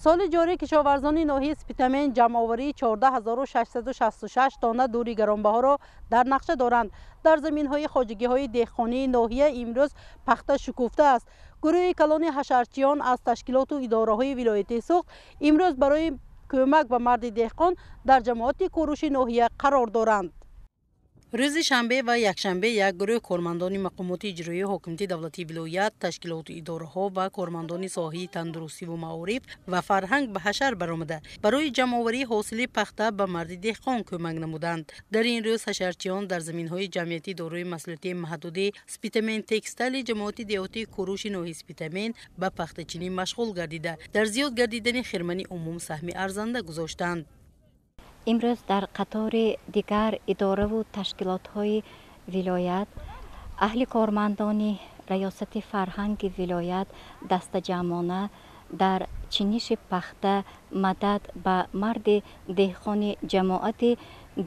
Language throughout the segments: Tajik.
Соли ҷорӣ кишоварзони ноҳияи Спитамен ҷамъоварии 14 666 тонна дури гаронбаҳоро дар нақша доранд. Дар заминҳои хоҷагиҳои деҳқонии ноҳия имрӯз пахта шукуфта аст. Гурӯҳи калони ҳашарчиён аз ташкилоту идораҳои вилояти Суғд имрӯз барои кӯмак ба марди деҳқон дар ҷамоати Куруши ноҳия қарор доранд. Рӯзи шанбе ва якшанбе як гурӯҳ кормандони мақомоти иҷроии ҳокимияти давлатии вилоят, ташкилоту идораҳо ва кормандони соҳаи тандурустиву маориф ва фарҳанг ба ҳашар баромада, барои ҷамъоварии ҳосили пахта ба марди деҳқон кӯмак намуданд. Дар ин рӯз ҳашарчиён дар заминҳои ҷамъияти дорои масъулияти маҳдуди Спитамен Текстайли ҷамоати деҳоти Куруши ноҳияи Спитамен ба пахтачинӣ машғул гардида, дар зиёд гардидани хирмани умум саҳми арзанда гузоштанд. Имрӯз дар қатори дигар идораву ташкилотҳои вилоят аҳли кормандони раёсати фарҳанги вилоят дастаҷамъона дар чиниши пахта мадад ба марди деҳқони ҷамоати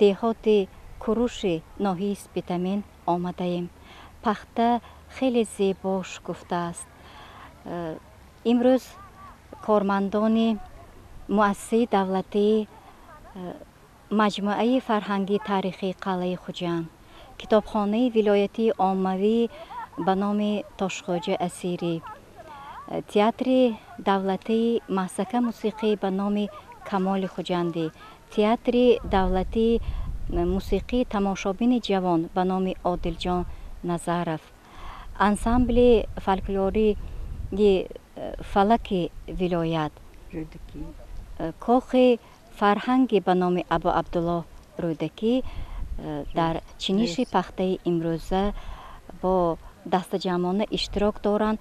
деҳоти Куруши ноҳияи Спитамен омадаем. Пахта хеле зебо шукуфтааст. Имрӯз кормандони муассисаи давлатии маҷмӯаи фарҳангии таърихии қалъаи Хуҷанд, китобхонаи вилоятии оммавӣ ба номи Тошхоҷа Асирӣ, театри давлатии Маҳсака мусиқӣ ба номи Камоли Хуҷандӣ, театри давлатии мусиқии тамошобини ҷавон ба номи Одилҷон Назаров, ансамбли фольклории фалаки вилоят, кохи фарҳанги ба номи Абу Абдуллоҳ Рӯдакӣ дар чиниши пахтаи имрӯза бо дастаҷамъона иштирок доранд.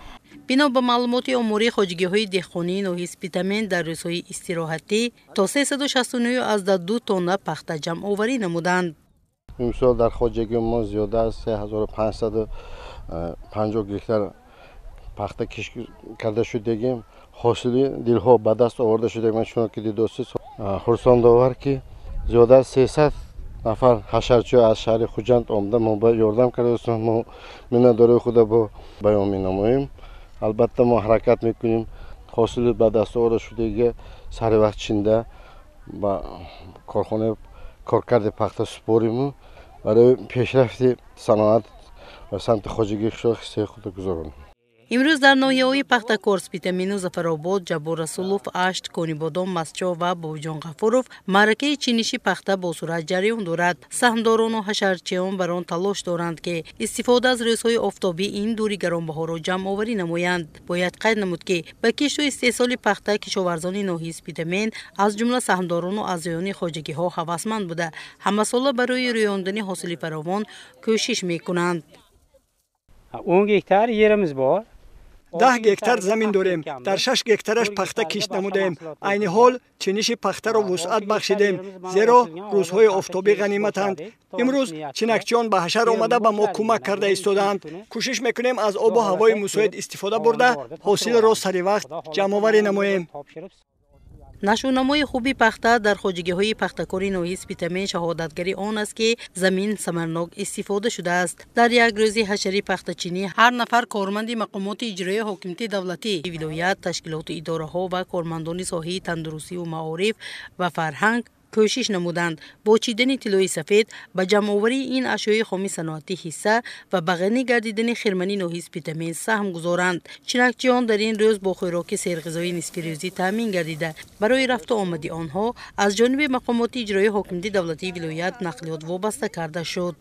Бино ба маълумоти омории хоҷагиҳои деҳқонии ноҳияи Спитамен, дар рӯзҳои истироҳатӣ то 369,2 тонна пахта ҷамъоварӣ намуданд. Имсол дар хоҷагии мо зиёда аз 3550 гектар пахта кишт карда шудагим, ҳосили дилхоҳ ба даст оварда шудагим. Чунон ки дидосед, хурсандовар, ки зиёда аз 300 нафар ҳашарчиҳо аз шаҳри Хуҷанд омада, мо ба ёрдам кардаистем. Мо миннатдории худа бо баён менамоем. Албатта, мо ҳаракат мекунем, ҳосили ба даст оварда шудагига сари вақт чинда, ба корхонаи коркарди пахта супориму барои пешрафти саноат ва самти хоҷагии қишлоқ ҳиссаи худро гузоронем. Имрӯз дар ноҳияҳои Пахтакор, Спитамену Зафаробод, Ҷаббор Расулов, Ашт, Конибодом, Мастчоҳ ва Бобоҷон Ғафуров маъракаи чиниши пахта бо суръат ҷараён дорад. Саҳмдорону ҳашарчиён бар он талош доранд, ки истифода аз рӯзҳои офтобӣ ин дури гаронбаҳоро ҷамъоварӣ намоянд. Бояд қайд намуд, ки ба кишту истеҳсоли пахта кишоварзони ноҳияи Спитамен, аз ҷумла саҳмдорону аъзоёни хоҷагиҳо, ҳавасманд буда, ҳамасола барои рӯёндани ҳосили фаровон кӯшиш мекунанд. 10 гектар yerimiz bor. 10 гектар замин дорем, дар 6 гектараш пахта кишт намудаем. Айни ҳол чиниши пахтаро вусъат бахшидем, зеро рӯзҳои офтобӣ ғаниматанд. Имрӯз чинакчиён ба ҳашар омада, ба мо кӯмак карда истодаанд. Кӯшиш мекунем, аз обу ҳавои мусоид истифода бурда, ҳосилро саривақт ҷамъоварӣ намоем. Нашъунамои хуби пахта дар хоҷагиҳои пахтакори ноҳияи Спитамен шаҳодатгари он аст, ки замин самарнок истифода шудааст. Дар як рӯзи ҳашари пахтачинӣ ҳар нафар корманди мақомоти иҷроии ҳокимияти давлатии вилоят, ташкилоту идораҳо ва кормандони соҳаи тандурустиву маориф ва фарҳанг кӯшиш намуданд, бо чидани тиллои сафед ба ҷамъоварии ин ашёи хоми саноатӣ ҳисса ва ба ғанӣ гардидани хирмани ноҳияи Спитамен саҳм гузоранд. Чинакчиён дар ин рӯз бо хӯроки серғизои нисфирӯзӣ таъмин гардида, барои рафту омади онҳо аз ҷониби мақомоти иҷроии ҳокимияти давлатии вилоят нақлиёт вобаста карда шуд.